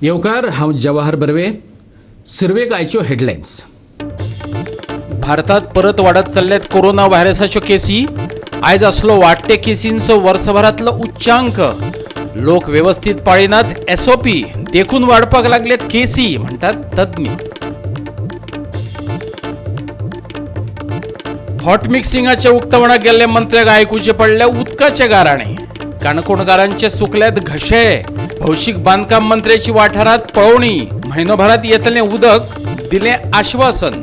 येवकार, हांव जवाहर बर्वे. सुरवेक आयच्यो हेडलायन्स. भारतात परत वाडत चल्ल्यात कोरोना व्हायरसाच्यो केसी. आयज आसलो वाडटे केसींचो वर्सभरांतलो उच्चांक. लोक वेवस्थीत पाळिनात एसओपी, देखून वाडपाक लागल्यात केसी, म्हणटात तज्ञ. हॉट मिक्सिंगाच्या उक्तावणाक गेल्ले मंत्र्याक आयकुचे पडले उदकाचे गाराणे. काणकोणकारांचे सुकल्यात घशे. भौशीक बांदकाम मंत्र्याची वाठारात पळोवणी. म्हयनोभरात येतलें उदक, दिलें आश्वासन.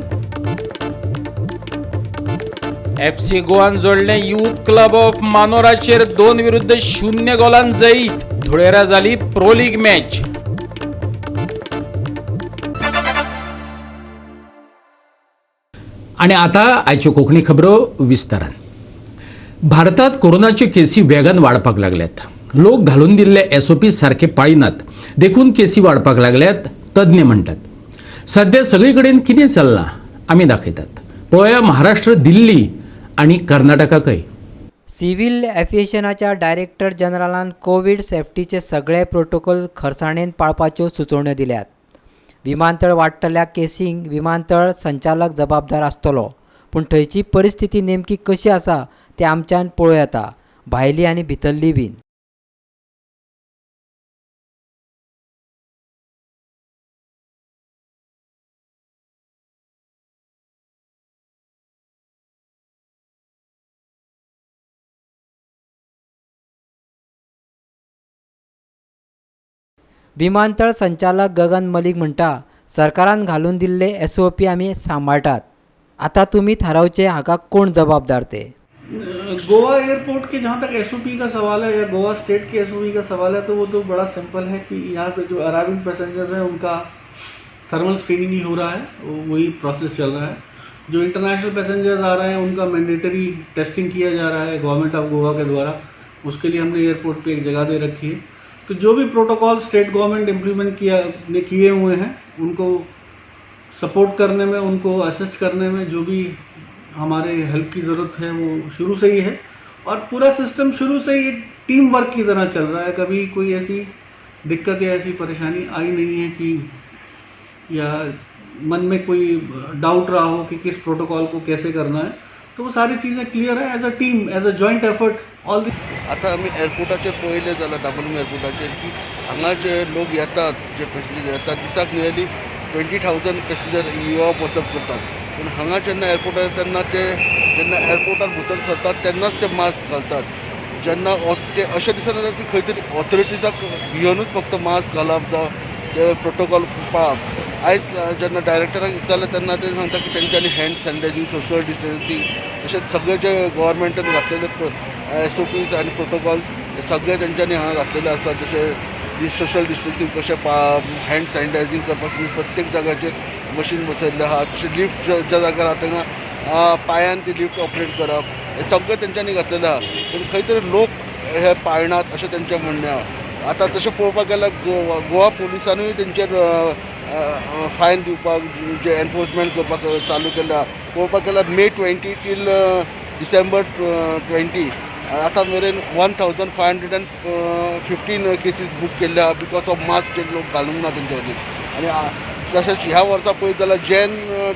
एफसी गोवान जोडलें यूथ क्लब ऑफ मानोराचेर 2-0 गोलान जैत. धुळेरा जाली प्रो लीग मॅच. आणि आता आयच्यो कोंकणी खबरो विस्तारान. भारतात कोरोनाच्यो केसी वेगान वाडपाक लागल्यात. लोक घालून दिल्ले एसओपी सारके पाळिनात, देखून केसी वाडपाक लागल्यात, तज्ञ म्हणटात. सध्या सगळी कडेन कितें चल्लां आमी दाखयतात. पळोवया महाराष्ट्र, दिल्ली आनी कर्नाटकाकय. सिव्हिल एव्हिएशनाच्या डायरेक्टर जनरलान कोवीड सेफ्टीचे सगळे प्रोटोकॉल खरसाणेन पाळपाच्यो सुचोवण्यो दिल्यात. विमानतळ वाडटल्या केसींक विमानतळ संचालक जबाबदार आसतलो, पूण थंयची परिस्थिती नेमकी कशी आसा तें आमच्यान पळोवं येता, भायली आनी भितरली बीन. विमानतळ संचालक गगन मलिक म्हणटा, सरकारान घालून दिल्ले एसओपी आमी सांबाळटात, आतां तुमी थारावचे हाका कोण जबाबदार ते. गोवा एयरपोर्ट के जहाँ तक एसओपी का सवाल है या गोवा स्टेट के एसओपी का सवाल है, तो वो तो बड़ा सिंपल है कि यहाँ पे जो अराइविंग पैसेंजर्स हैं उनका थर्मल स्क्रीनिंग ही हो रहा है, वही प्रोसेस चल रहा है. जो इंटरनेशनल पैसेंजर्स आ रहे हैं उनका मैंडेटरी टेस्टिंग किया जा रहा है गवर्नमेंट ऑफ गोवा के द्वारा. उसके लिए हमने एयरपोर्ट पे एक जगह दे रखी है. तो जो भी प्रोटोकॉल स्टेट गवर्नमेंट इम्प्लीमेंट किया ने किए हुए हैं उनको सपोर्ट करने में, उनको असिस्ट करने में जो भी हमारे हेल्प की ज़रूरत है वो शुरू से ही है. और पूरा सिस्टम शुरू से ही एक टीम वर्क की तरह चल रहा है. कभी कोई ऐसी दिक्कत या ऐसी परेशानी आई नहीं है कि या मन में कोई डाउट रहा हो कि किस प्रोटोकॉल को कैसे करना है. तो वो सारी चीज़ें क्लियर है. As a team, as a joint effort all the आतां आमी एअरपोर्टाचेर पळयलें जाल्यार दाबोलीम एअरपोर्टाचेर की हांगा जे लोक येतात, जे पॅसेंजर येतात, दिसाक नियरली 20,000 पॅसेंजर येवप वचप करतात. पूण हांगा जेन्ना एअरपोर्टार तेन्ना ते जेन्ना एअरपोर्टार भितर सरतात तेन्नाच ते मास्क घालतात. जेन्ना ते अशें दिसना की खंय तरी ऑथॉरिटीजाक भियोनूच फक्त मास्क घालप जावं ते प्रोटोकॉल पाळप. आयज जेन्ना डायरेक्टराक विचारलें तेन्ना ते सांगता की तेंच्यांनी हँड सॅनिटायझींग, सोशल डिस्टन्सींग अशें सगळे जे गव्हर्मेंटान घातलेले एसओपीज आनी प्रोटोकॉल्स हे सगळे तेंच्यांनी हांगा घातलेले आसा. जशें सोशल डिस्टन्सींग कशें पाळप, हँड सॅनिटायझींग करपाक प्रत्येक जाग्याचेर मशीन बसयल्लें आहा. तशें लिफ्ट ज्या जाग्यार आहा थंय पांयान ती लिफ्ट ऑपरेट करप, हें सगळें तेंच्यांनी घातलेलें आहा. पूण खंय तरी लोक हे पाळनात अशें तेंचें म्हणणें आहा. आतां तशें पळोवपाक गेल्यार गोवा पुलिसानूय तेंचेर फायन दिवपाक जे एनफोर्समेंट करपाक चालू केल्लें आहा. पळोवपाक गेल्यार May 20 till December 20 आतां मेरेन 1,515 केसीस बूक केल्ले आहा because of mask जे लोक घालूंक ना तेंच्या खातीर. आनी तशेंच ह्या वर्सा पळयत जाल्यार जॅन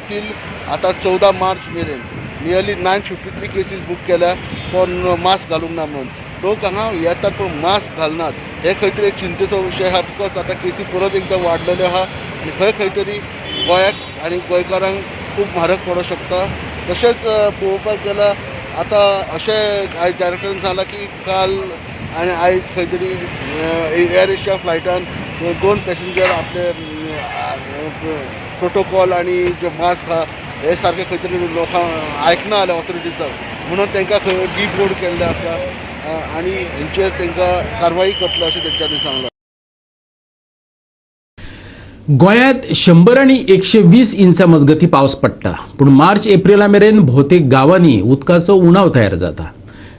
टील आतां 14 मार्च मेरेन नियरली 953 केसीस बूक केल्या फॉर मास्क घालूंक ना म्हणून. लोक हांगा येतात पूण मास्क घालनात, हे खंय तरी एक चिंतेचो विशय आहा. Because आतां केसी परत एकदां वाडलेल्यो आहा आनी खंय खंय तरी गोंयाक आनी गोंयकारांक खूब म्हारग पडोंक शकता. तशेंच पळोवपाक गेल्यार आतां अशें आयज डायरेक्टरान सांगलां की काल आनी आयज खंय तरी एअर एशिया फ्लायटान 2 पॅसेंजर आपले प्रोटोकॉल आनी जे मास्क आहा हे सारके खंय तरी लोकांक आयकना जालें ऑथॉरिटीजाक, म्हणून तांकां खंय डिबोर्ड केल्लें आसा आनी हेंचेर तांकां कारवाई करतले अशें तेंच्यांनी सांगलां. गोंयांत 100 आनी 120 इंचा मजगती पावस पडटा, पूण मार्च एप्रिला मेरेन भोवतेक गांवांनी उदकाचो उणाव तयार जाता.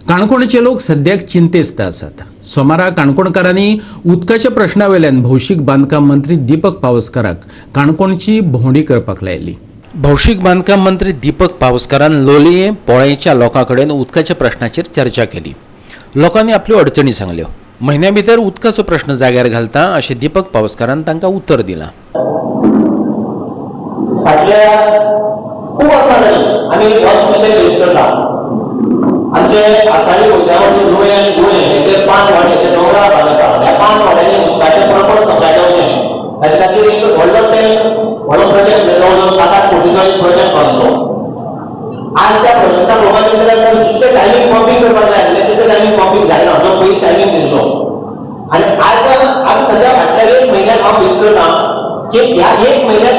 काणकोणचे लोक सद्याक चिंतेस्त आसात. सोमारा काणकोणकारांनी उदकाच्या प्रश्ना वयल्यान भौशीक बांदकाम मंत्री दीपक पावसकाराक काणकोणची भोंवडी करपाक लायली. भौशीक बांदकाम मंत्री दीपक पावसकारान लोलयें पोळेच्या लोकां कडेन उदकाच्या प्रश्नाचेर चर्चा केली. लोकांनी आपल्यो अडचणी सांगल्यो. म्हयन्या भितर उदकाचो प्रश्न जाग्यार घालता अशें दीपक पावसकारान तांकां उतर दिलां. फाटल्या खूब वर्सां जालीं आमी होच विशय फेस करता. आमचे आसाळी उद्यावटी नुवें आनी गुळे हे जे 5 वाडे जे दोंगराळ भाग आसा, ह्या 5 वाड्यांनी उदकाचें प्रॉपर सप्लाय जावचें ताचे खातीर एक व्हडलो टँक, व्हडलो प्रोजेक्ट जवळ जवळ 7-8 कोटीचो एक प्रोजेक्ट बांदलो. आज त्या प्रोजेक्टा लोकांनी जाल्यार जितले टायमींग पंपींग करपाक जाय आसलें तितले टायमींग पंपींग जायना, जो पयलीं टायमींग दिल्लो. आनी आज आमी सद्या फाटल्या 1 म्हयन्याक हांव फेस करता की ह्या 1 म्हयन्याक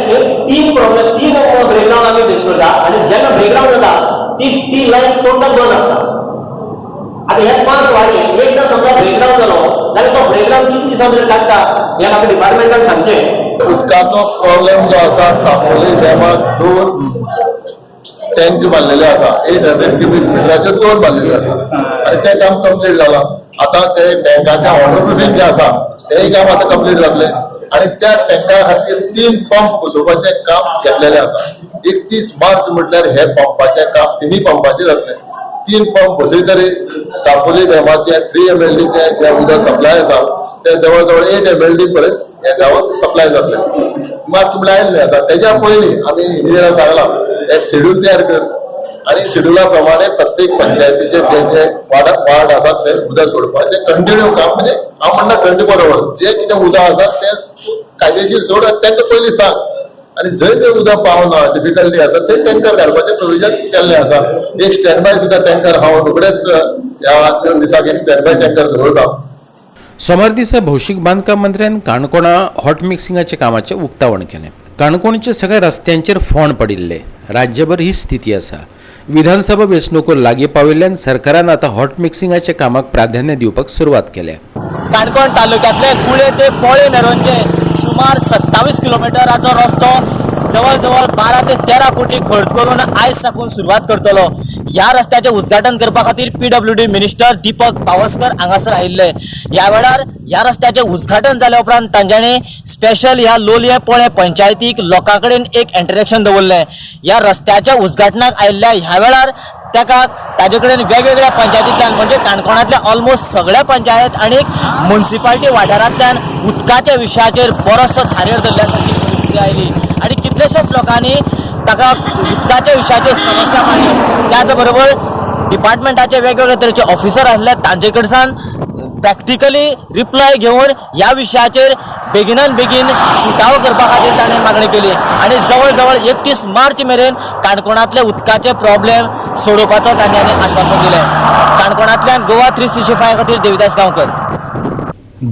3 प्रॉब्लेम, 3 ब्रेकडावन आमी फेस करता. आनी जेन्ना ब्रेकडावन जाता ती लायन टोटल बंद आसता. आतां ह्या 5 वाडी एकदां समजा ब्रेकडावन जालो जाल्यार तो ब्रेकडावन कितले दिसां भितर काडटा हें म्हाका डिपार्टमेंटान सांगचें. उदकाचो प्रॉब्लेम जो आसा चापोली डॅमाक 2 टँक बांदलेले आसा, 800 क्युबीक मिटराचे 2 बांदलेले आसा आनी तें काम कंप्लीट जालां. आतां ते टँकाचें वॉटरप्रुफींग जें आसा तेंय काम आतां कंप्लीट जातलें आनी त्या टँका खातीर 3 पंप बसोवपाचें काम घेतलेलें आसा. 31 मार्च म्हटल्यार हे पंपाचें काम तिनूय पंपाचें जातलें. 3 पंप बसयतरी चापोली डॅमाचें 3 MLDचें जें उदक सप्लाय आसा तें जवळ जवळ 8 MLD पर्यंत ह्या गांवांत सप्लाय जातलें. मार्च म्हळ्यार आयलें आतां. तेज्या पयलीं आमी इंजिनियराक सांगलां एक शेड्यूल तयार कर आनी शेड्युला प्रमाणे प्रत्येक पंचायतीचे जे जे वार्ड आसात ते उदक सोडपाचें कंटिन्यू काम, म्हणजे हांव म्हणटा 24 आवर्स जे कितें उदक आसा तें कायदेशीर सोड आनी तांकां पयलीं सांग आनी जंय जंय उदक पावना डिफिकल्टी आसा थंय टँकर धाडपाचें प्रोविजन केल्लें आसा. एक स्टँड बाय सुद्दां टँकर हांव रोखडेच ह्या 2 दिसाक एक स्टँड बाय टँकर दवरता. सोमार दिसा भौशीक बांदकाम मंत्र्यान काणकोणा हॉट मिक्सिंगाच्या कामाचें उक्तावण केलें. काणकोणच्या सगळ्या रस्त्यांचेर फोंड पडिल्ले. राज्यभर ही स्थिती आसा. विधानसभा वेंचणुको लागीं पाविल्ल्यान सरकारान आतां हॉट मिक्सिंगाच्या कामाक प्राधान्य दिवपाक सुरवात केल्या. काणकोण तालुक्यांतले कुळे ते पोळे मेरेनचे सुमार 27 किलोमिटराचो रस्तो जवळ जवळ 12 ते 13 कोटी खर्च करून आयज साकून सुरवात करतलो. ह्या रस्त्याचें उद्घाटन करपा खातीर PWD minister Deepak Pawaskar हांगासर आयिल्ले. ह्या वेळार ह्या रस्त्याचें उद्घाटन जाल्या उपरांत तांच्यांनी स्पेशल ह्या लोलयें पोळें पंचायतीक लोकां कडेन एक इंटरेक्शन दवरलें. ह्या रस्त्याच्या उद्घाटनाक आयिल्ल्या ह्या वेळार ताका ताजे कडेन वेगवेगळ्या पंचायतींतल्यान म्हणजे काणकोणांतल्या ऑलमोस्ट सगळ्या पंचायत आनी मुन्सिपाल्टी वाठारांतल्यान उदकाच्या विशयाचेर बरोसो थारेर धरल्या सारकी परिस्थिती आयली आनी कितलेशेच लोकांनी ताका उदकाच्या विशयाचेर समस्या मांडली. त्याच बरोबर डिपार्टमेंटाचे वेगवेगळे तरेचे ऑफिसर आसले तांचे कडच्यान प्रॅक्टिकली रिप्लाय घेवन ह्या विशयाचेर बेगिनान बेगीन सुटावो करपा खातीर ताणें मागणी केली आनी जवळ जवळ 31 मार्च मेरेन काणकोणांतले उदकाचे प्रॉब्लेम सोडोवपाचो तांच्यांनी आश्वासन दिलें. काणकोणांतल्यान गोवा 365 खातीर देविदास गांवकर.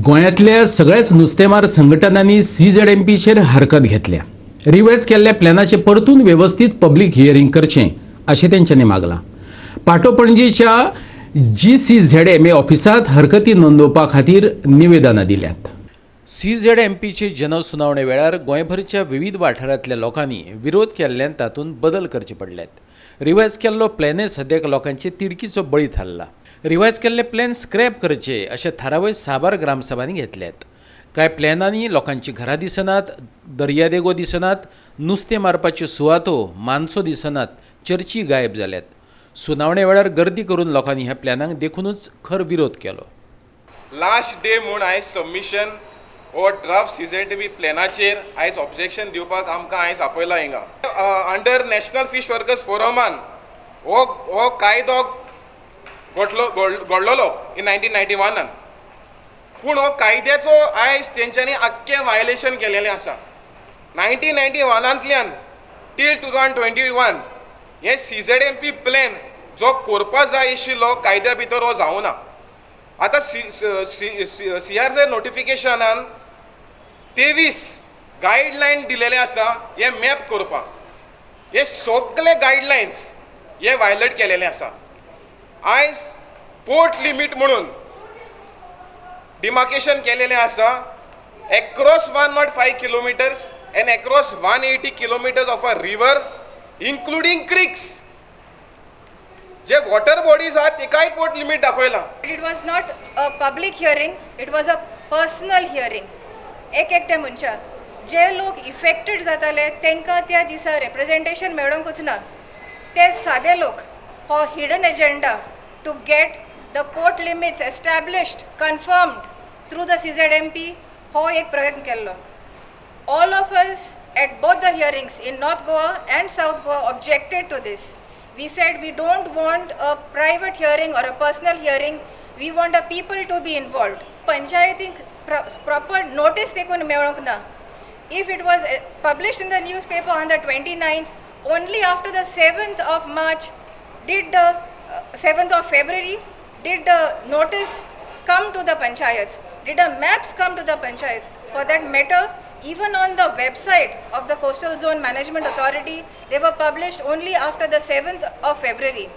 गोंयांतल्या सगळ्याच नुस्तेमार संघटनांनी CZMPचेर हरकत घेतल्या. रिवायज केल्ल्या प्लॅनाचें परतून वेवस्थीत पब्लीक हियरींग करचें अशें तेंच्यांनी मागलां. पाटो पणजेच्या GCZMA ऑफिसांत हरकती नोंदोवपा खातीर निवेदनां दिल्यात. CZMPचे जनसुनावणे वेळार गोंयभरच्या विविध वाठारांतल्या लोकांनी विरोध केल्ल्यान तातूंत बदल करचे पडल्यात. रिवायज केल्लो प्लॅनय सद्याक लोकांचे तिडकीचो बळी थारला. रिवायज केल्ले प्लॅन स्क्रॅप करचे अशे थारावय साबार ग्रामसभांनी घेतल्यात. कांय प्लॅनांनी लोकांची घरां दिसनात, दर्यादेगो दिसनात, नुस्तें मारपाच्यो सुवातो, मानसो दिसनात, चर्ची गायब जाल्यात. सुनावणे वेळार गर्दी करून लोकांनी ह्या प्लॅनांक देखूनच खर विरोध केलो. लास्ट डे म्हूण आयज सबमिशन हो ड्राफ्ट CZMP प्लॅनाचेर आयज ऑब्जेक्शन दिवपाक आमकां आयज आपयला हिंगा. अंडर नॅशनल फीश वर्कर्स फोरमान हो हो कायदो घडलेलो इन 1991 पूण हो कायद्याचो आयज तेंच्यांनी आख्खें वायलेशन केलेलें आसा. 1991 टील 2021 हे CZMP plan जो करपा जाय आशिल्लो कायद्या भितर हो जावना. आतां CRZ नोटिफिकेशनान 23 गायडलायन दिलेले आसा हे मॅप करपाक. हे सगळे गायडलायन्स हे वायलेट केलेले आसा. आयज पोर्ट लिमीट म्हणून डिमार्केशन केलेलें आसा across 105 kilometers and across 180 kilometers of a river including creeks. J water bodies आहात तेकाय पोर्ट लिमीट दाखयलां. It was not a public hearing, it was a personal hearing. एक एकट्या मनशा जे लोक इफेक्टेड जाताले तांकां त्या दिसा रेप्रेजेंटेशन मेळोंकूच ना. ते सादे लोक हो hidden agenda to get the port limits established, confirmed through the CZMP हो एक प्रयत्न केल्लो. All of us at both the hearings in North Goa and South Goa objected to this. We said we don't want a private hearing or a personal hearing, we want the people to be involved. पंचायतीक proper notice देखून मेळोंक ना. If it was published in the newspaper on the 29th, only after the 7th of March did the 7th of February did the notice come to the panchayats, did the maps come to the panchayats. For that matter, even on the website of the Coastal Zone Management Authority, they were published only after the 7th of February.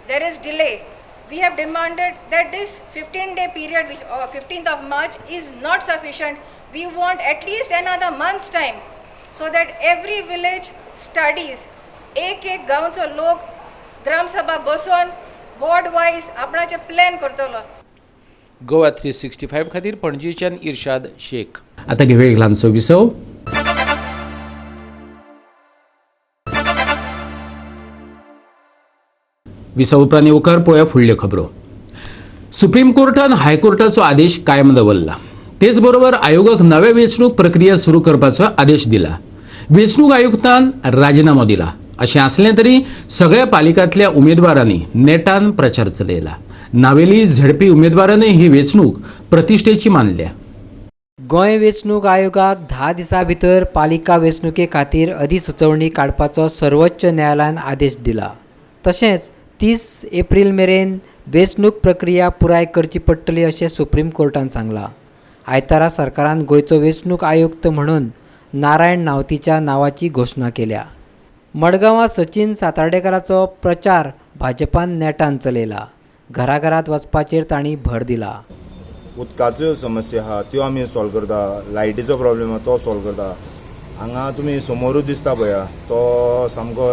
There is delay. We have demanded that this 15-day period, which 15th of March, is not sufficient. We want at least another month's time so that every village studies. एक एक गांवचो लोक ग्रामसभा बसोन ward wise आपणाचे plan करतलो. गोवा 365 खातीर पणजेच्यान इर्शाद शेख. आता घेऊया एक ल्हानसो विसव. विसव उपरांत येवकार पळोवया फुडल्यो खबरो. सुप्रीम कोर्टान हायकोर्टाचो आदेश कायम दवरला. तेच बरोबर आयोगाक नव्या वेंचणूक प्रक्रिया सुरू करपाचो आदेश दिला. वेंचणूक आयुक्तान राजिनामो दिला. अशें आसलें तरी सगळ्या पालिकांतल्या उमेदवारांनी नेटान प्रचार चलयला. नावेली झेडपी उमेदवारांनी ही वेंचणूक प्रतिश्ठेची मानल्या. गोंय वेंचणूक आयोगाक 10 दिसां भितर पालिका वेंचणुके खातीर अधिसुचोवणी काडपाचो सर्वोच्च न्यायालयान आदेश दिला. तशेंच 30 एप्रील मेरेन वेंचणूक प्रक्रिया पुराय करची पडटली अशें सुप्रीम कोर्टान सांगलां. आयतारा सरकारान गोंयचो वेंचणूक आयुक्त म्हणून नारायण नावतीच्या नांवाची घोशणा केल्या. मडगांवां सचिन सातार्डेकाराचो प्रचार भाजपान नेटान चलयला. घराघरांत वचपाचेर तांणी भर दिला. उदकाच्यो समस्या आहा त्यो आमी सॉल्व करता, लायटीचो प्रॉब्लेम आहा तो सॉल्व करता. हांगा तुमी समोरूच दिसता पळया तो सामको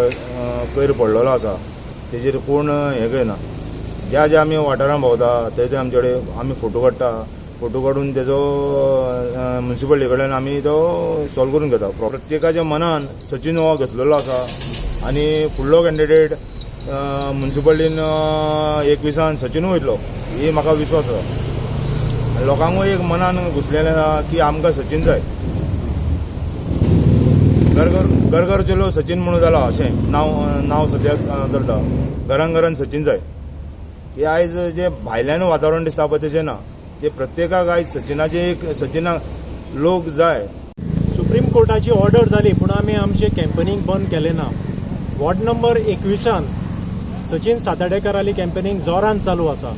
कयर पडलेलो आसा, तेजेर कोण हें करना. ज्या ज्या आमी वाठारान भोंवता थंय थंय आमचे कडेन आमी फोटो काडटा, फोटो काडून तेजो म्युनिसिपालिटी कडल्यान आमी तो सॉल्व करून घेता. प्रत्येकाच्या मनान सचिन हो घेतलेलो आसा आनी फुडलो कॅन्डिडेट म्युनिसिपालिटीन 21 सचिनूय वयतलो ही म्हाका विश्वास आसा. लोकांकूय एक मनान घुसलेलें आसा की आमकां सचिन जाय. घर घर घर चलो सचिन म्हणून जाला अशें नांव नांव सद्याक चलता. घरान घरान सचिन जाय. की आयज जें भायल्यान वातावरण दिसता पळय तशें ना, ते प्रत्येकाक आयज सचिनाचे एक सचिनाक लोक जाय. सुप्रीम कोर्टाची ऑर्डर जाली पूण आमी आमचें कॅम्पेनींग बंद केलें ना. वॉर्ड नंबर 21 सचिन सातार्डेकाराली कॅम्पेनींग जोरान चालू आसा.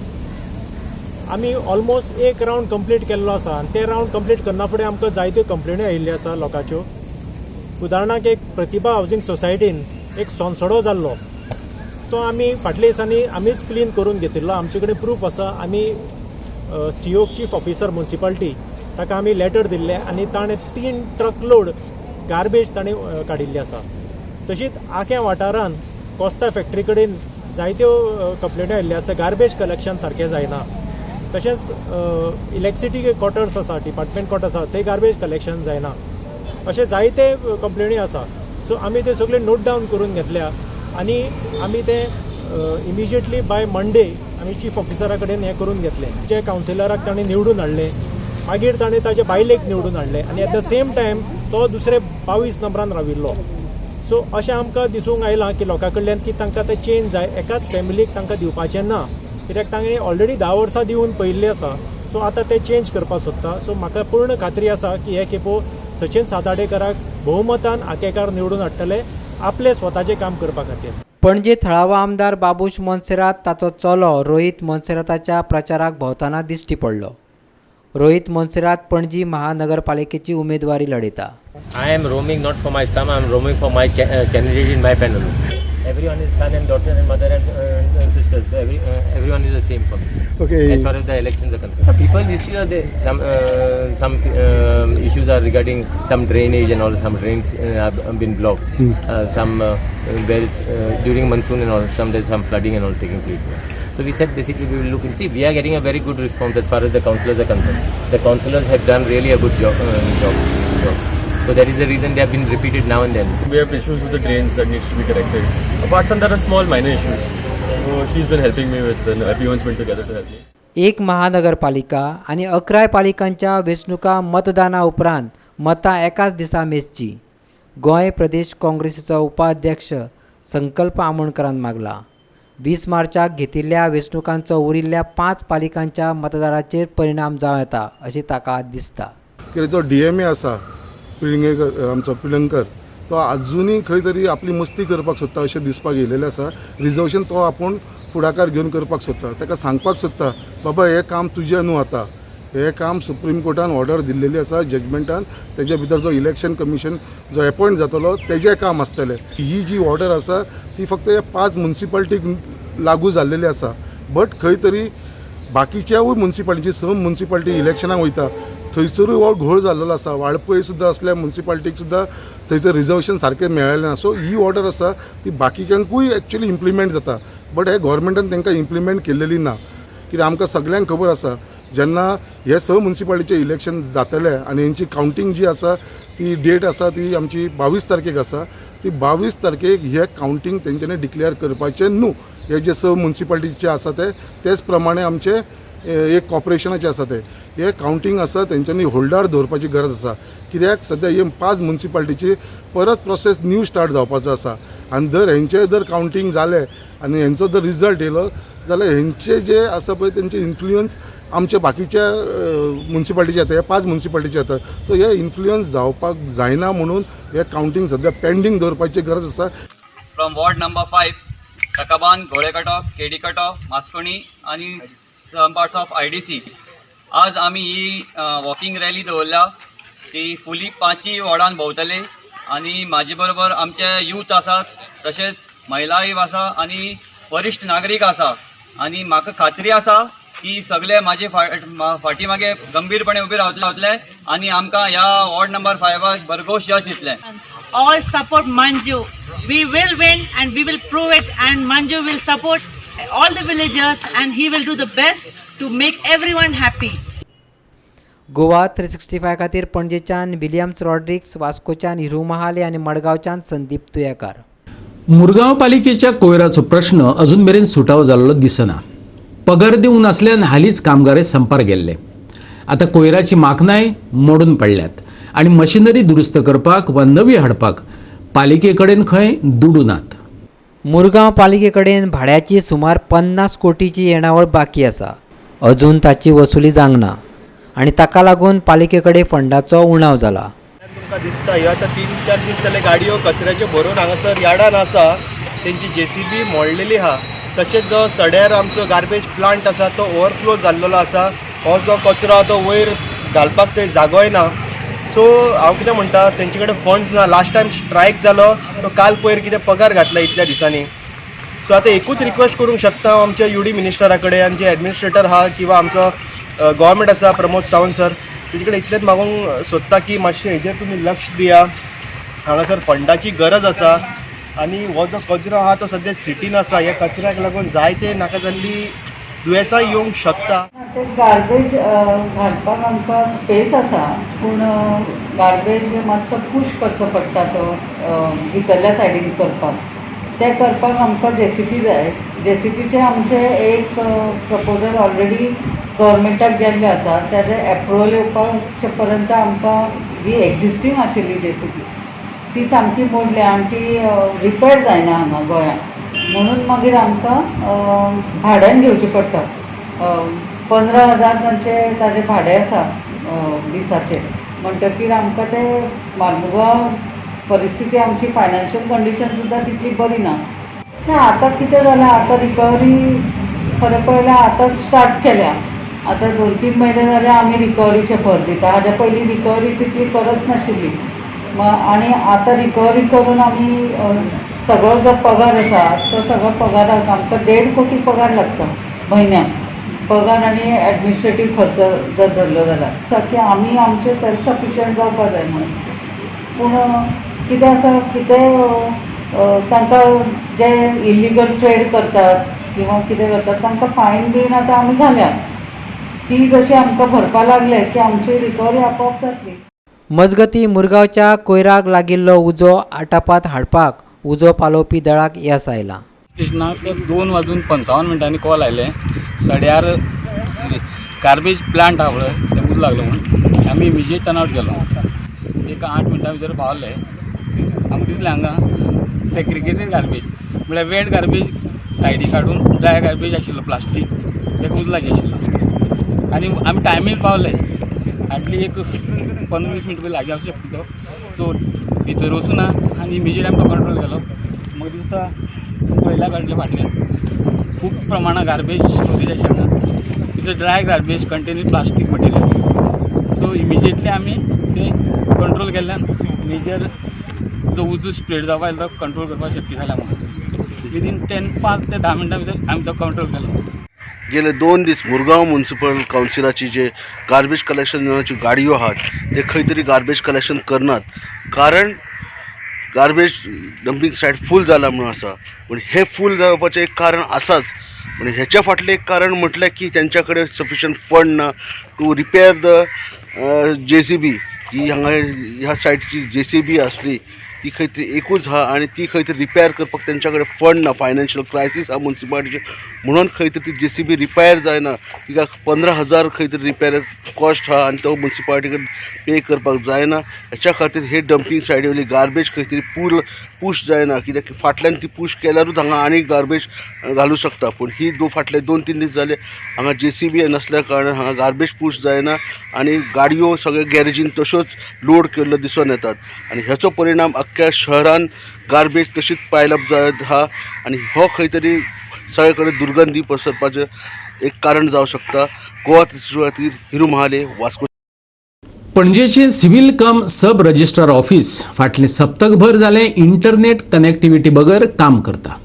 आमी ऑलमोस्ट एक रावंड कंप्लीट केल्लो आसा आनी ते रावंड कंप्लीट करना फुडें आमकां जायत्यो कंप्लेन्यो आयिल्ल्यो आसा लोकांच्यो. उदाहरणाक एक प्रतिभा हावजींग सोसायटीन एक सोनसडो जाल्लो, तो आमी फाटल्या दिसांनी आमीच क्लीन करून घेतिल्लो. आमचे कडेन प्रूफ आसा. आमी CO chief officer municipality ताका आमी लेटर दिल्लें आनी ताणें 3 ट्रक लोड गार्बेज ताणें काडिल्ली आसा. तशीच आख्या वाठारान कोस्ता फॅक्टरी कडेन जायत्यो कंप्लेन्यो आयिल्ल्यो आसा, गार्बेज कलेक्शन सारकें जायना. तशेंच इलेक्ट्रिसिटी क्वॉर्टर्स आसा, डिपार्टमेंट क्वॉर्टर्स आसा, थंय गार्बेज कलेक्शन जायना. अशे जायते कंप्लेनी आसा. सो आमी ते सगळे नोट डावन करून घेतल्या आनी आमी ते इमिजिएटली बाय मंडे आमी चीफ ऑफिसरा कडेन हें करून घेतलें. जे कावन्सिलराक ताणें निवडून हाडलें, मागीर ताणें ताजे बायलेक निवडून हाडलें आनी एट the same time तो दुसरे 22 नंबरान राविल्लो. सो अशें आमकां दिसूंक आयलां की लोकां कडल्यान की तांकां तें चेंज जाय, एकाच फॅमिलीक तांकां दिवपाचें ना, कित्याक तांणी ऑलरेडी 10 वर्सां दिवन पळयिल्लें आसा. सो आतां ते चेंज करपाक सोदता. सो म्हाका पूर्ण खात्री आसा की हे खेपो सचिन सातार्डेकाराक भोवमतान आकेकार निवडून हाडटले आपलें स्वताचें काम करपा खातीर. पणजे थळावो आमदार बाबूश मोन्सेरात ताचो चलो रोहित मोन्सेराताच्या प्रचाराक भोंवतना दिश्टी पडलो. रोहित मोन्सेरात पणजी महानगरपालिकेची उमेदवारी लढयता. I am roaming not for my son, I am roaming for my candidate in my panel. Everyone is son and daughter and mother and sisters. So everyone is the same for me. Okay. As far as the elections are concerned, the people issues are there. Some issues are regarding some drainage and all. Some drains have been blocked. Some where during monsoon and all, some there's some flooding and all taking place. So we said basically we will look and see. We are getting a very good response as far as the councillors are concerned. The councillors have done really a good job. So that is the reason they have been repeated now and then. We have issues with the drains that needs to be corrected. Apart from that, are small minor issues. So she is been helping me with everyone's been together to help me. एक महानगरपालिका आनी 11 पालिकांच्या वेंचणुका मतदाना उपरांत मतां एकाच दिसा मेजची. गोंय प्रदेश काँग्रेसीचो उपाध्यक्ष संकल्प आमोणकरान मागला. 20 मार्चाक घेतिल्ल्या वेंचणुकांचो उरिल्ल्या 5 पालिकांच्या मतदाराचेर परिणाम जावं येता अशें ताका दिसता. कित्याक जो DMA आसा पिळंगेकर, आमचो पिळंगकर, तो आजुनूय खंय तरी आपली मस्ती करपाक सोदता अशें दिसपाक येयलेलें आसा. रिजर्वेशन तो आपूण फुडाकार घेवन करपाक सोदता. ताका सांगपाक सोदता, बाबा हें काम तुजें न्हू, आतां हें काम सुप्रीम कोर्टान ऑर्डर दिल्लेली आसा जजमेंटान, तेजे भितर जो इलेक्शन कमिशन जो एपॉयंट जातलो तेजें काम आसतलें. ही जी ऑर्डर आसा ती फक्त ह्या 5 मुन्सिपालिटीक लागू जाल्लेली आसा, बट खंय तरी बाकीच्यावूय मुन्सिपालिटीची 6 मुन्सिपालिटी इलेक्शनाक वयता थंयसरूय हो घोळ जाल्लो आसा. वाळपय सुद्दां असल्या मुन्सिपालिटीक सुद्दां थंयसर रिजर्वेशन सारकें मेळ्ळें ना. सो ही ऑर्डर आसा ती बाकीच्यांकूय एक्चुअली इम्प्लिमेंट जाता, बट हे गव्हर्मेंटान तांकां इम्प्लिमेंट केल्लेली ना. कित्याक आमकां सगल्यांक खबर आसा जेन्ना हे 6 मुन्सिपालिटीचे इलेक्शन जातले आनी हेंची कावंटींग जी आसा ती डेट आसा ती आमची 22 तारखेक आसा. ती 22 तारखेक हे कावंटींग तेंच्यांनी डिक्लेअर करपाचें न्हू. हे जे 6 मुन्सिपालिटीचे आसा ते तेच प्रमाणे आमचे एक कॉर्पोरेशनाचे आसा ते हे कावंटींग आसा तेंच्यांनी होल्डार दवरपाची गरज आसा. कित्याक सद्या हे 5 मुन्सिपालिटीची परत प्रोसेस न्यू स्टार्ट जावपाचो आसा आनी जर हेंचे जर कावंटींग जालें आनी हेंचो जर रिजल्ट येयलो जाल्यार हेंचे जे आसा पळय तेंचे इन्फ्लुयन्स आमच्या बाकीच्या मुन्सिपालिटीचे येता, हे 5 मुन्सिपालिटीचे येता. सो हे इन्फ्लुयन्स जावपाक जायना म्हणून हे कावंटींग सद्या पेंडींग दवरपाची गरज आसा. फ्रॉम वॉर्ड नंबर 5 ककाबान, गोळेकटो, केडीकटो, मास्कोणी आनी सम पार्ट्स ऑफ IDC. आज आमी ही वॉकिंग रॅली दवरल्या ती फुली 5 वॉर्डान भोंवतले आनी म्हाजे बरोबर आमचे यूथ आसात, तशेंच महिलाय आसा आनी वरिश्ठ नागरीक आसा आनी म्हाका खात्री आसा की सगळे म्हाजे फाटी मागे गंभीरपणे उबे रावतले आनी आमकां ह्या वॉर्ड नंबर 5 भरघोस यश दितले. All support Manju. We will win and we will prove it, and Manju will support all the villagers and he will do the best to make everyone happy. Goa 365 खातीर पणजेच्यान Williams Rodrigues, वास्कोच्यान Hiru Mahale आनी मडगांवच्यान संदीप तुयेकार. मुरगांव पालिकेच्या कोयराचो प्रश्न अजून मेरेन सुटावो जाल्लो दिसना. पगार दिवंक नासल्यान हालींच कामगार संपार गेल्ले. आतां कोयराची माखनाय मोडून पडल्यात आनी मशिनरी दुरुस्त करपाक वा नवी हाडपाक पालिके कडेन खंय दुडू नात. मुरगांव पालिके कडेन भाड्याची सुमार 50 कोटीची येणावळ बाकी आसा. अजून ताची वसुली जावंक ना आनी ताका लागून पालिके कडेन फंडाचो उणाव जाला. तुमकां दिसता ह्यो आतां 3-4 दीस जाले गाडयो कचऱ्याच्यो भरून हांगासर यार्डान आसा. तेंची JCB मोडलेली आहा. तशेंच जो सड्यार आमचो गार्बेज प्लांट आसा तो ओवरफ्लो जाल्लेलो आसा. हो जो कचरो आहा तो वयर घालपाक थंय जागोय ना. सो हांव कितें म्हणटा, तेंचे कडेन फंड्स ना. लास्ट टायम स्ट्रायक जालो तो काल पयर कितें पगार घातला इतल्या दिसांनी. सो आतां एकूच रिक्वेस्ट करूंक शकता हांव आमच्या UD मिनिस्टरा कडेन आनी जे एडमिनिस्ट्रेटर आहा किंवा आमचो गव्हर्मेंट आसा प्रमोद सावंत सर, तेजे कडेन इतलेंच मागूंक सोदता की मातशें हेजेर तुमी लक्ष दिया. हांगासर फंडाची गरज आसा आनी हो जो कचरो आहा तो सद्या सिटीन आसा. ह्या कचऱ्याक लागून जायते नाका जाल्ली दुयेंसां येवंक शकता. ते गार्बेज घालपाक आमकां स्पेस आसा, पूण गार्बेज मातसो पूश करचो पडटा तो भितरल्या सायडीन करपाक. तें करपाक आमकां JCB जाय. JCBचें आमचें एक प्रपोजल ऑलरेडी गव्हर्मेंटाक गेल्लें आसा. ताजें एप्रुवल येवपाचे पर्यंत आमकां जी एक्झिस्टींग आशिल्ली JCB ती सामकी मोडल्या आनी ती रिपेर जायना हांगा गोंयांत, म्हणून मागीर आमकां भाड्यान घेवची पडटा. 15,000 तांचे ताजें भाडें आसा दिसाचें. म्हणटकीर आमकां तें मार्मुगांव परिस्थिती आमची फायनान्शियल कंडिशन सुद्दां तितली बरी ना. ना आतां कितें जालां, आतां रिकवरी खरें पळयल्यार आतां स्टार्ट केल्या. आतां 2-3 म्हयने जाले आमी रिकवरीचे भर दिता. हाज्या पयलीं रिकवरी तितली करत नाशिल्ली. आनी आतां रिकवरी करून आमी सगळो जो पगार आसा तो सगळो पगाराक आमकां 1.5 कोटी पगार लागता म्हयन्याक. पगार आनी एडमिनिस्ट्रेटीव खर्च जर धरलो जाल्यार की आमी आमचे सेल्फ सफिशियंट जावपा जाय म्हणून. पूण कितें आसा, कितें तांकां जे इलिगल ट्रेड करतात किंवा कितें करतात तांकां फायन बीन आतां आमी घाल्या. ती जशी आमकां भरपा लागले की आमची रिकवरी आपोआप जातली. मजगती मुरगांवच्या कोयराक लागिल्लो उजो आटापात हाडपाक उजो पालोवपी दळाक येस आयलां. स्टेशनाक 2:55 कॉल आयले, सड्यार गार्बेज प्लांट आहा पळय ते उजो लागलो म्हणून. आमी इमिजिएट टर्न आवट गेलो, एक 8 मिनटां भितर पावले. आमकां दिसलें हांगा सेग्रिगेटेड गार्बेज म्हळ्यार वेट गार्बेज सायडीक काडून ड्राय गार्बेज आशिल्लो प्लास्टीक ताका उजो लागी आशिल्लो. आनी आमी टायमीर पावले, हार्डली एक 15-20 मिनटां पयलीं लागीं आसूं शकता तो. सो भितर वचूं ना आनी इमिजिएट आमी तो कंट्रोल केलो. म्हाका दिसता पळयल्या कळटलें फाटल्यान खूब प्रमाणान गार्बेज स्टोरेज आशिल्ली हांगा. It's a dry garbage containing plastic material. So immediately आमी ते कंट्रोल केल्ल्यान मेजर जो उजो स्प्रेड जावपाक तो कंट्रोल करपाक शक्य जालें आमकां. विदीन 5 ते 10 मिनटां भितर आमी तो कंट्रोल केलो. गेले 2 दीस मुरगांव म्युनिसिपल कावन्सिलाची जे गार्बेज कलेक्शनाच्यो गाडयो आहात ते खंय तरी गार्बेज कलेक्शन करनात, कारण गार्बेज डंपींग सायट फूल जाला म्हणून आसा. पूण हे फूल जावपाचें एक कारण आसाच, पूण हेच्या फाटलें एक कारण म्हटल्यार की तेंच्या कडेन सफिशियंट फंड ना to repair the JCB. ही हांगा ह्या सायटीची JCB आसली ती खंय तरी एकूच आहा आनी ती खंय तरी रिपेर करपाक तेंच्या कडेन फंड ना. फायनान्शियल क्रायसीस आहा म्युनिसिपालिटीचे, म्हणून खंय तरी ती JCB repair जायना. तिका 15,000 खंय तरी रिपेर कॉस्ट आहा आनी तो म्युनिसिपालिटी कडेन पे करपाक जायना. हेच्या खातीर हे डंपींग सायडी वयली गार्बेज खंय तरी पूश जायना, कित्याक फाटल्यान ती पूश केल्यारूच हांगा आनी गार्बेज घालूं शकता. पूण ही फाटले 2-3 दीस जाले हांगा JCB नासल्या कारणान हांगा गार्बेज पूश जायना आनी गाडयो सगळे गॅरेजीन तश्योच लोड केल्ल्यो दिसून येतात आनी हेचो परिणाम अख्ख्या शहरान गार्बेज तशीच पायलअप जायत आहा आनी हो खंय तरी सगळे कडेन दुर्गंधी पसरपाचें एक कारण जावं शकता. गोवा खातीर Hiru Mahale, Vasco. पणजेचे civil cum sub registrar office फाटलें सप्तकभर जालें इंटरनेट कनेक्टिव्हिटी बगर काम करता.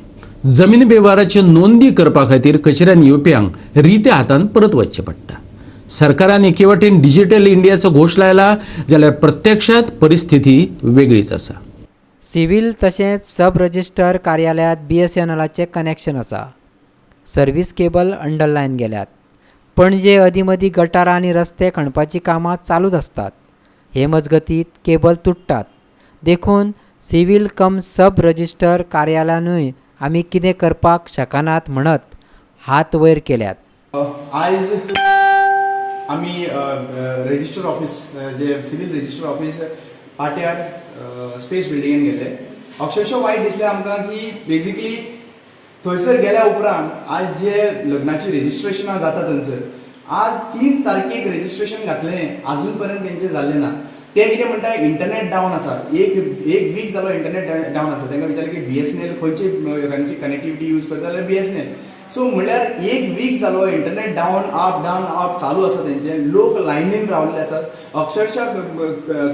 जमीन वेव्हाराच्यो नोंदी करपा खातीर कचेऱ्यान येवप्यांक रित्या हातान परत वचचें पडटा. सरकारान एके वटेन डिजिटल इंडियाचो घोश लायला जाल्यार प्रत्यक्षात परिस्थिती वेगळीच आसा. सिव्हील तशेंच सब रजिस्टर कार्यालयांत BSNLाचें कनेक्शन आसा. सर्वीस केबल अंडरलायन गेल्यात. पणजे अदीं मदीं गटारां आनी रस्ते खणपाचीं कामां चालूच आसतात. हे मजगतीत केबल तुट्टात. देखून सिव्हील कम सब रजिस्टर कार्यालयानूय आमी कितें करपाक शकनात म्हणत हात वयर केल्यात. आयज आमी रजिस्टर ऑफिस जे सिव्हील रजिस्टर ऑफिस पाट्यार स्पेस बिल्डिंगेन गेले. अक्षरशः वायट दिसलें आमकां की बेजिकली थंयसर गेल्या उपरांत आज जे लग्नाची रजिस्ट्रेशनां जाता थंयसर आज 3 तारखेक रजिस्ट्रेशन घातलें, आजून पर्यंत तेंचें जाल्लें ना. ते कितें म्हणटा इंटरनेट डावन आसा, एक वीक जालो इंटरनेट डावन आसा. तांकां विचारलें की BSNL खंयची कनेक्टिविटी यूज करता जाल्यार BSNL. सो म्हणल्यार एक वीक जालो internet down up down up चालू आसा तेंचे. लोक लायनीन रावल्ले आसात, अक्षरशः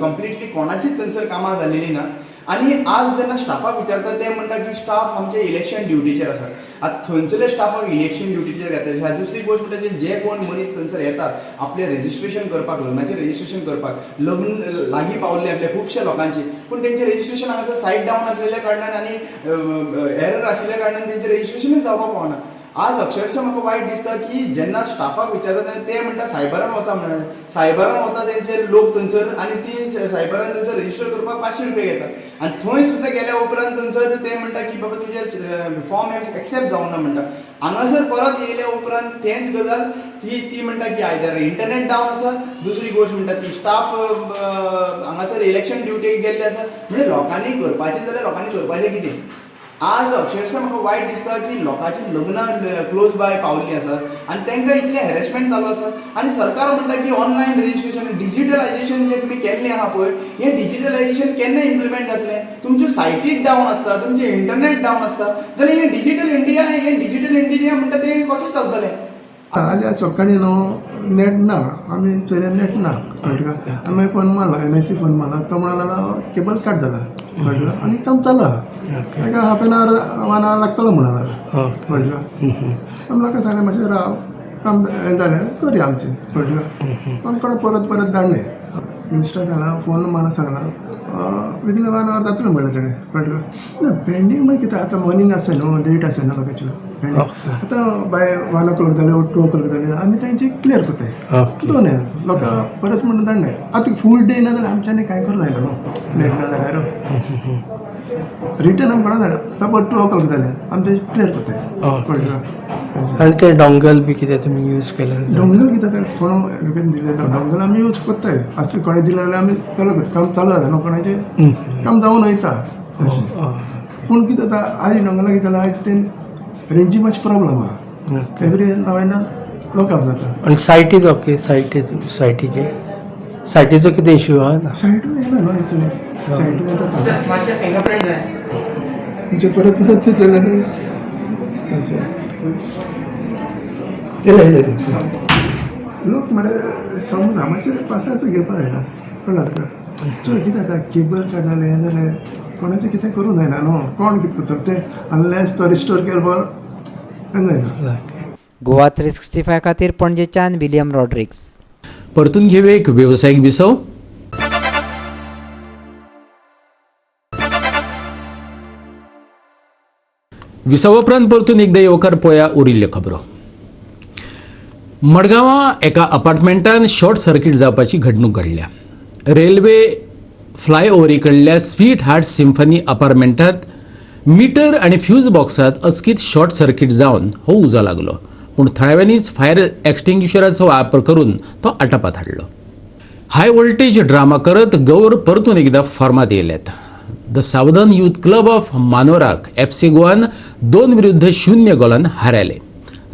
कंप्लिटली कोणाचीच थंयसर कामां जाल्लेली ना. आनी आज जेन्ना स्टाफाक विचारता ते म्हणटा की स्टाफ आमचे इलेक्शन ड्युटीचेर आसा. आतां थंयसरले स्टाफाक इलेक्शन ड्युटीचेर घातले. दुसरी गोश्ट म्हणटा जे कोण मनीस थंयसर येतात आपलें रजिस्ट्रेशन करपाक, लग्नाचें रजिस्ट्रेशन करपाक, लग्न लागीं पावल्ले आपले खुबशे लोकांची, पूण तेंचें रजिस्ट्रेशन हांगासर सायट डावन आसलेल्या कारणान आनी एरर आशिल्ल्या कारणान तेंचें रजिस्ट्रेशनूच जावपाक पावना. आज अक्षरशः म्हाका वायट दिसता की जेन्ना स्टाफाक विचारता तेन्ना ते म्हणटा सायबरान वचा म्हणून. सायबरान वता तेंचे लोक थंयसर आनी ती सायबरान थंयसर रजिस्टर करपाक 500 रुपया घेता आनी थंय सुद्दां गेल्या उपरांत थंयसर ते म्हणटा की बाबा तुजें फॉर्म एक्सेप्ट जावना म्हणटा. हांगासर परत येयल्या उपरांत तेंच गजाल ती म्हणटा की आयदर इंटरनेट डावन आसा, दुसरी गोश्ट म्हणटा ती स्टाफ हांगासर इलेक्शन ड्युटीक गेल्ले आसा. म्हणजे लोकांनी करपाचें जाल्यार लोकांनी करपाचें कितें? आज अक्षरशः म्हाका वायट दिसता की लोकांची लग्नां क्लोज बाय पावल्लीं आसात आनी तांकां इतलें हॅरेसमेंट चालू आसा. आनी सरकार म्हणटा की ऑनलायन रजिस्ट्रेशन डिजिटलायजेशन जें तुमी केल्लें आहा पळय, हें डिजिटलायजेशन केन्ना इम्प्लिमेंट जातलें? तुमच्यो सायटीच डावन आसता, तुमचें इंटरनेट डावन आसता, जाल्यार हें डिजिटल इंडिया, हें डिजिटल इंडिया म्हणटा तें कशें चलतलें? आनी सकाळीं न्हू नेट ना, आमी चोयल्यार नेट ना, कळ्ळें तुका. आनी मागीर फोन मारलो, NIC phone मारलो, तो म्हणो लागलो केबल कट जाला, कळ्ळें तुका, आनी काम चालू आहा, ताका हाफ एन our 1 our लागतलो म्हणो लागलो, कळ्ळें तुका. आमी लोकांक सांगलें मातशें राव, काम हें जालें करया आमचें, कळ्ळें तुका. आमकां परत परत धाडलें, मिनिस्टर सांगलां, फोन मारून सांगलां, विदीन 1 our जातलो म्हणलें ताणें, कळ्ळें तुका. ना पेंडींग मागीर कितें आतां मॉर्निंग आसा न्हू, लेट आसा न्हू लोकांच्यो पेंडींग. आतां बाय 1 o'clock जालें 2 o'clock जालें आमी तेंचे क्लियर करताय, दोन लोकांक परत म्हणून धाडनाय. आतां फूल डे ना जाल्यार आमच्यांनी कांय करूं जायना न्हू, नेट ना जाल्यार. रिटर्न आमी कोणा धाडना. सपोज 2 o'clock जालें, आमी तें क्लियर करताय, कळ्ळें? आनी ते डोंगल बी कितें तुमी यूज केले? डोंगल कितें जाता, कोण दिलें डोंगल आमी यूज करताय. आसा कोणें दिलें जाल्यार आमी चालू करता, काम चालू जाता न्हू, कोणाचें काम जावन वयता अशें. पूण कितें जाता, आयज डोंगला कितें जालां, आयज तें रेंजी मातशी प्रॉब्लम आहा, एवरी नाव एंड लॉकअप जाता. आनी सायट is okay? सायटीचे सायटीचो कितें इशू आहा? सायटूय येना न्हू, सायटूय येता तेचे परत परत ते चलना न्हू. अशें येयले येयले लोक मरे समजना, मातशें पासाचो घेवपाक जायना, कळ्ळें तुका? चोय कितें जाता, केबल कट जालें, हें जालें, कोणाचें कितें करूंक जायना न्हू, कोण कितें करतलो तें, अनलेस तो रिस्टोर केलो बरो जायना. गोवा 365 खातीर पणजेच्यान विलियम रॉड्रिग्स. परतून घेवया एक वेवसायीक विसव. विसवा उपरांत परतून एकदा येवकार पळया उरिल्ल्यो खबरो. मडगांवां एका अपार्टमेंटान शॉर्ट सर्किट जावपाची घडणूक घडल्या. रेल्वे फ्लायओव्हरी कडल्या स्वीट हार्ट सिम्फनी अपार्टमेंटांत मिटर आनी फ्यूज बॉक्सांत अचकीत शॉर्ट सर्किट जावन हो उजो लागलो, पूण थळाव्यांनीच फायर एक्सटिंग्विशराचो वापर करून तो आटापात हाडलो. हाय व्होल्टेज ड्रामा करत गौर परतून एकदा फॉर्मात येयल्यात. The southern youth club of मानोराक FC Goan 2-0 गोलान हारयले.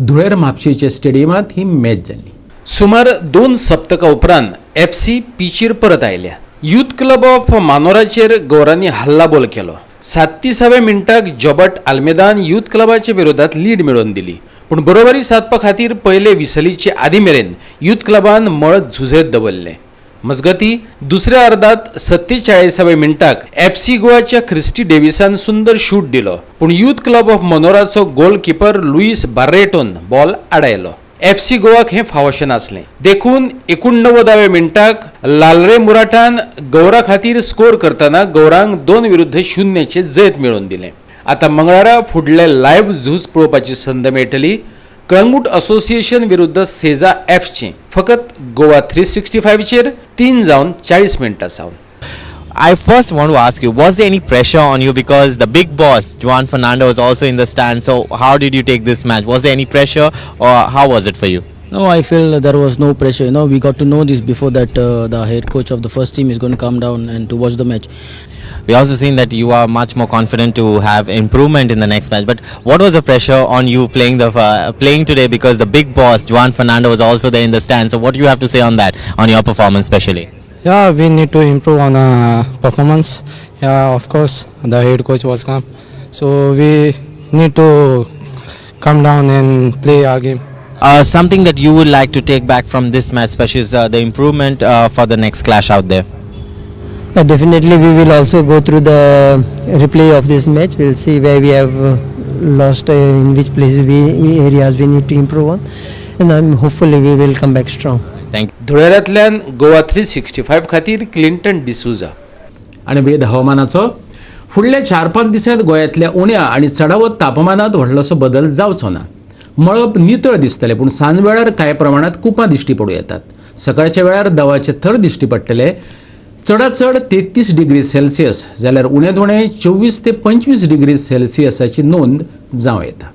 धुळेर म्हापशेच्या स्टेडियमांत ही मॅच जाली. सुमार 2 सप्तकां उपरांत एफसी पिचीर परत आयल्या. यूथ क्लब ऑफ मानोराचेर गौरांनी हल्लाबोल केलो. 37व्या मिनटाक जॉबर्ट आल्मेदान यूथ क्लबाच्या विरोधात लीड मेळोवन दिली, पूण बरोबरी सादपा खातीर पयले विसलीचे आदी मेरेन यूथ क्लबान मळ झुजयत दवरलें. मजगती दुसऱ्या अर्दात 47व्या मिनटाक एफसी गोवाच्या क्रिस्टी डेव्हिसान सुंदर शूट दिलो, पूण यूथ क्लब ऑफ मनोराचो गोलकिपर लुईस बार्रेटोन बॉल आडायलो. एफसी गोवाक हें फावोशें नासलें, देखून 89व्या मिनटाक लालरे मुराटान गौरा खातीर स्कोर करतना गौरांक 2-0 जैत मेळोवन दिलें. आतां मंगळारा फुडले लायव्ह झूज पळोवपाची संद मेळटली. कळंगूट असोसिएशन विरुद्ध सेजा एफचे फकत गोवा 365चेर 3:40 सावन. I first want to ask you, was there any pressure on you because the big boss, Juan Fernando, was also in the stand? So how did you take this match? Was there any pressure or how was it for you? No, I feel there was no pressure. You know, we got to know this before that the head coach of the first team is going to come down and to watch the match. We also seen that you are much more confident to have improvement in the next match. But what was the pressure on you playing the playing today, because the big boss Juan Fernando was also there in the stand? So what do you have to say on that, on your performance especially? Yeah, we need to improve on performance. Yeah, of course the head coach was calm, so we need to come down and play our game. Something that you would like to take back from this match, especially is the improvement for the next clash out there. Yeah, definitely we will also go through the replay of this match. We'll see where we have lost, in which places we areas we need to improve on, and hopefully we will come back strong. Thank you. धुळेरांतल्यान Goa 365 खातीर Clinton D'Souza. आनी वेद हवामानाचो फुडल्या 4-5 दिसांत गोंयांतल्या उण्या आनी चडावत तापमानांत व्हडलोसो बदल जावचो ना. मळब नितळ दिसतलें, पूण सांजवेळार कांय प्रमाणांत कुपां दिश्टी पडूं येतात. सकाळच्या वेळार दवाचे थर दिश्टी पडटले. चडात चड 33 डिग्री सेल्सियस जाल्यार उण्यांत उणें 24 ते 25 डिग्री सेल्सियसाची नोंद जावं येता.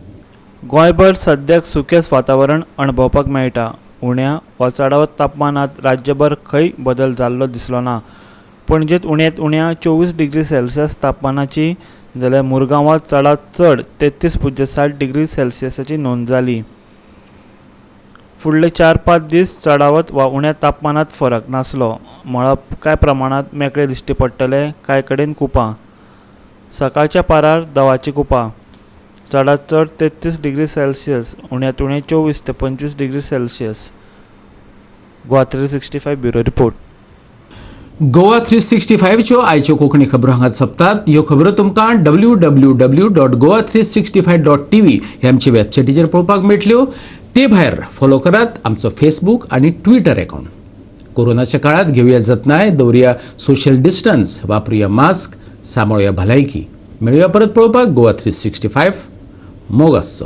गोंयभर सद्याक सुकेंच वातावरण अणभवपाक मेळटा. उण्या वा चडावत तापमानांत राज्यभर खंय बदल जाल्लो दिसलो ना. पणजेंत उण्यांत उण्या 24 डिग्री सेल्सियस तापमानाची जाल्यार मुरगांवांत चडांत चड 33.7 डिग्री सेल्सियसाची नोंद जाली. फुडले 4-5 दीस चडावत वा उण्या तापमानांत फरक नासलो. मळब कांय प्रमाणांत मेकळें दिश्टी पडटलें, कांय कडेन कुपां. सकाळच्या पारार दवाची कुपां. चडांत चड 33 डिग्री सेल्सियस, उण्यांत उणें 24 ते 25 degree Celsius. Goa 365 bureau report. Goa 365च्यो आयच्यो कोंकणी खबरो हांगा सोंपतात. ह्यो खबरो तुमकां www.goa365.tv ह्या आमच्या वेबसायटीचेर पळोवपाक मेळटल्यो. ते भायर फॉलो करात आमचो फेसबूक आनी ट्विटर अकाउंट. कोरोनाच्या काळात घेवया जतनाय, दवरुया सोशल डिस्टन्स, वापरुया मास्क, सांबाळुया भलायकी. मेळुया परत पळोवपाक गोवा 365. मोग आसचो.